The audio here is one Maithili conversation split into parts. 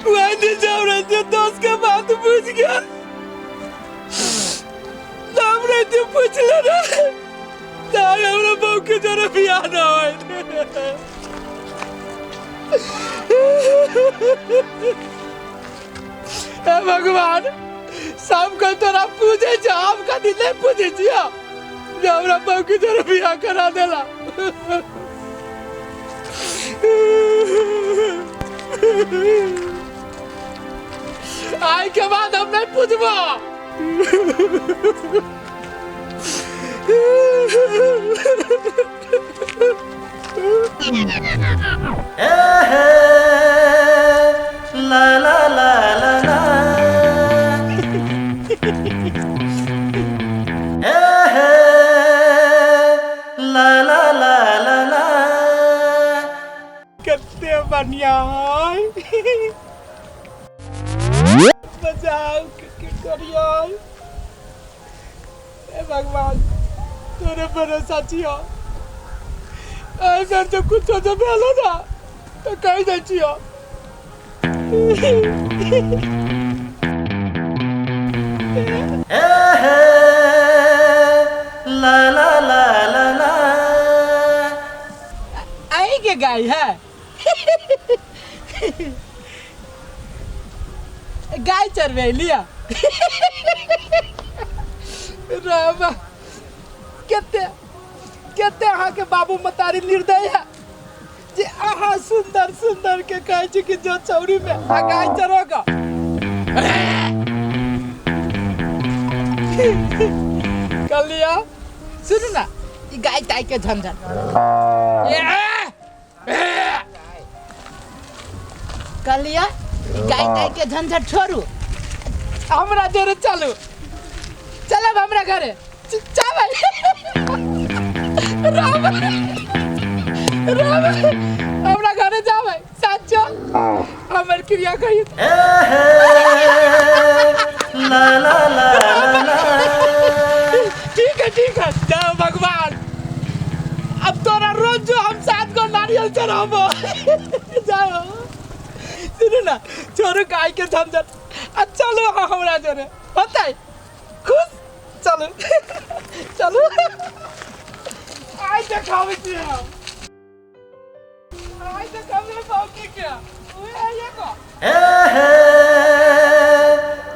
वही दिन से हमरा से दोस्त के बात बुझ गया, हम रहते पूछ ले ना तार हमरा बहू के जरा बियाह ना होए। हे भगवान, सब कोई तोरा पूजे छे, हम कदी नहीं पूजे छियो जे हमरा बहू के जरा बियाह करा देला। आइ के बाद हम नहीं पूछबो। ला ला ला ला ला ए हे ला ला ला ला ला। कते बढ़िया है, बचाओ के करियो। हे भगवान, तोरे भरोसा छियो। एहि बेर तो कुछो जे भेलो ना तो कहि दै छियो। ए हे ला ला ला ला ला। अहीं के गाय है? गाय चरवे लिया रामा। कते कते अहाँके बाबू मतारी निर्दय है जे अहाँ सुंदर सुंदर के कहै छी कि जो चौरी में आ गाय चरोगा। कहलिया सुनू ना, ई गाय ताय के झंझट। कहलिया ई गाय ताय के झंझट छोड़ू, हमरा जरे चलू, चलब हमरा घरे। चावल राम राम, हमरा घरे जाबै साचो हमर क्रिया कहियो। ए हे ला ला ला ला ला। ठीक है ठीक है, जाओ भगवान, अब तोरा रोज जो हम सात गो नारियल चढ़ाबो। जाओ, सुनू ना, छोड़ू गाय के झंझट आ चलो अहाँ हमरा जरे होतै खुश। चलू चलू, आइ देखाबै छी हम, आइ देखाबै बाबू के उहे ये को। ए हे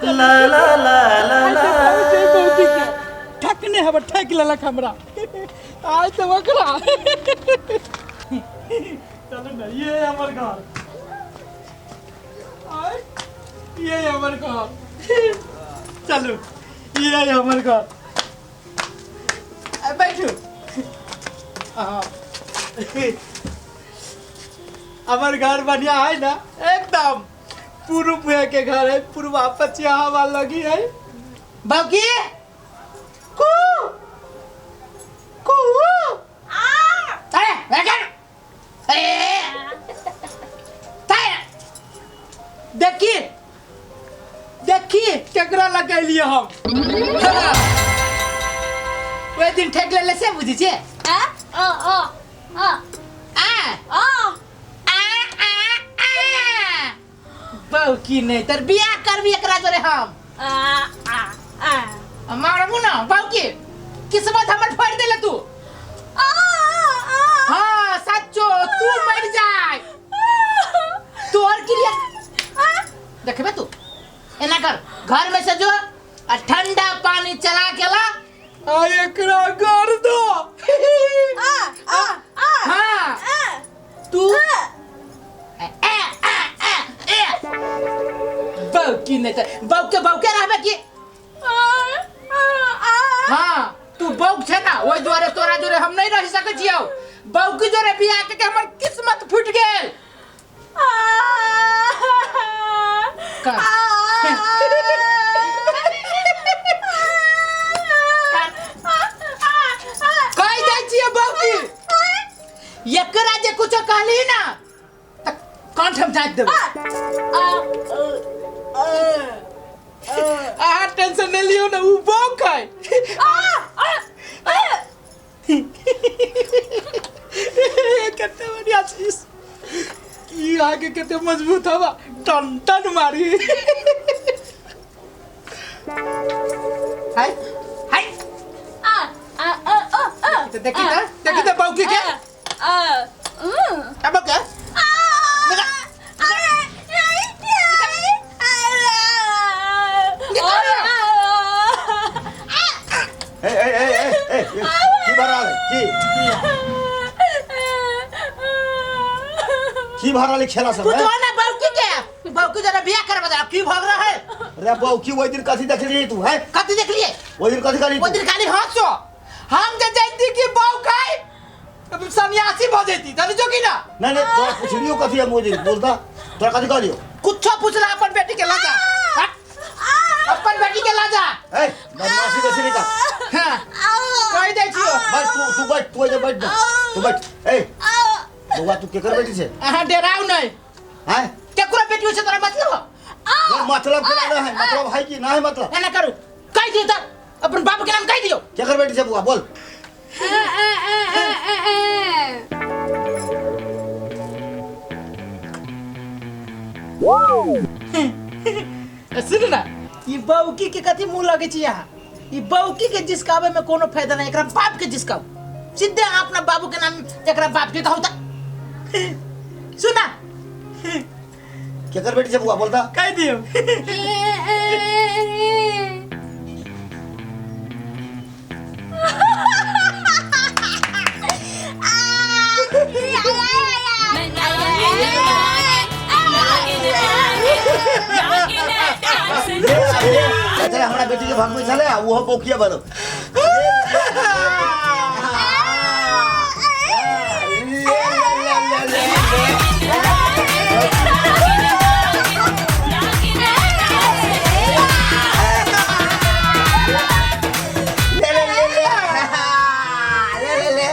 ला ला ला ला आइ ला। देखाबै छी बाबू के। ठकने हब, ठकि लेलक हमरा आइ तऽ ओकरा। चलू ने, ये है हमर घर, आइ ये है हमर घर। चलू, ये है हमर घर। आ, बैठू। हाँ, हमर घर बढ़िया है ना? एकदम पूर्व मुहे के घर है, पूर्वा पछिया हवा लगी है। बाकी कू कू, अरे बैठा, अरे देखी देखी केकरा लगेलिए हम। ओहि दिन ठेक लेले से बुझै छियै? आ अ अ अ आ अ आ आ आ बहू की नहीं तर बियाह करबी एकरा जोरे हम। आ आ आ मारबू ना बहू की किस्मत हमर फोड़ देले तू। आ आ। हाँ सच्चो तू मर जाए तोहर क्रिया देखबे तू। एना कर, घर में से जो आ ठंडा पानी चला के ला आ एकरा कर दो। आ आ आ। हाँ आ तू ए ए ए ए बहू की नहीं तर बहू के बहू के रहबे की। आ आ। हाँ तू बौक छे ना, ओहि दुआरे तोरा जोरे हम नहीं रह सकै छियौ। बौक जोरे बियाह के हमर किस्मत फूट गेल। का कहि दै छियै बौकी, एकरा जे कुछो कहली ना त कंठ हम झाँकि देबै। अहाँ टेंशन नहीं लियो ना, उ बौक है। कते बढ़िया चीज। ई आगे कते मजबूत हवा टन टन मारी। हाय हाय आ आ आ आ। तो देखी ना, देखी तो बौकी के। आ अब के ए ए ए ए ए की भरा है की की भरा ले खेला सब है? पुतवा ना बौकी के, बौकी जरा बियाह करवा दे। की भाग रहा है अरे बौकी वही दिन कथी देख लिए तू है? कथी देख लिए? वही दिन कथी करी वो दिन खाली हंसो। हम जे जानती कि बौ खाए अब सन्यासी भ जैती जानी जो कि ना। नहीं नहीं तोरा पूछलियो कथी हम वही दिन बोलता तोरा कथी कहलियो? कुछो पूछला अपन बेटी के लाजा, अपन बेटी के लाजा। ए बदमाशी बेसी नहीं कर। हां कहि दै छियो। बैठ तू, तू बैठ, तू एजे बैठ ना, तू बैठ। ए बौआ तू केकर बेटी छे? अहाँ डराउ नहीं। हैं केकरो बेटी छे तोरा मतलब? ये मतलब के ना है, मतलब है कि ना है मतलब? एना करू कहि दियो त अपन बाप के नाम कहि दियो। केकर बेटी छे बौआ बोल? सुन ना, ई बौकी के कथी मुंह लगे छी यहाँ? ई बौकी के जिसकावे में कोनो फायदा नहीं, एकरा बाप के जिसकाओ सीधे अपना बाबू के नाम एकरा बाप के कहू त। सुना केकर बेटी छे बुआ बोलता? कह दियो। चले हमरा बेटी के भाग में चले आ वो बौकिया बनो। ले ले ले ले ले ले ले।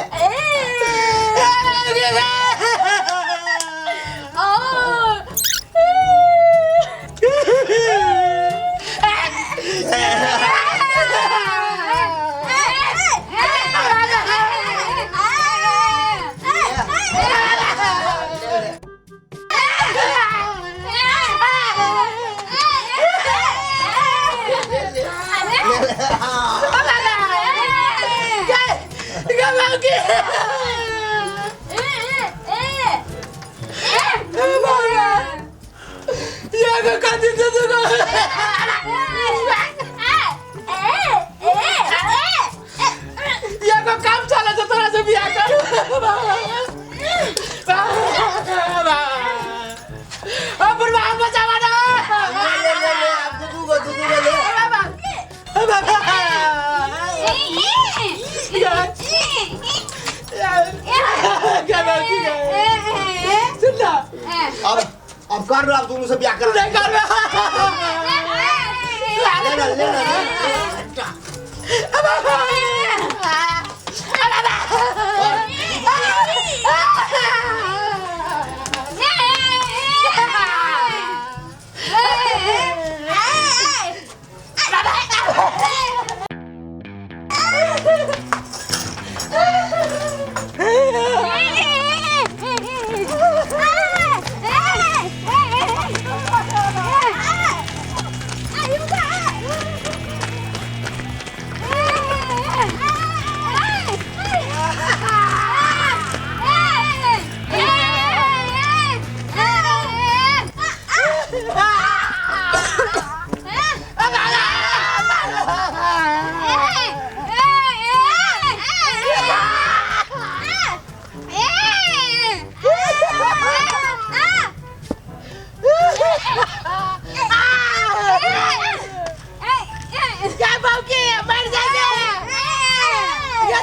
अब कर लो, अब दोनों से ब्याह कर ले ले ले ले।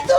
तू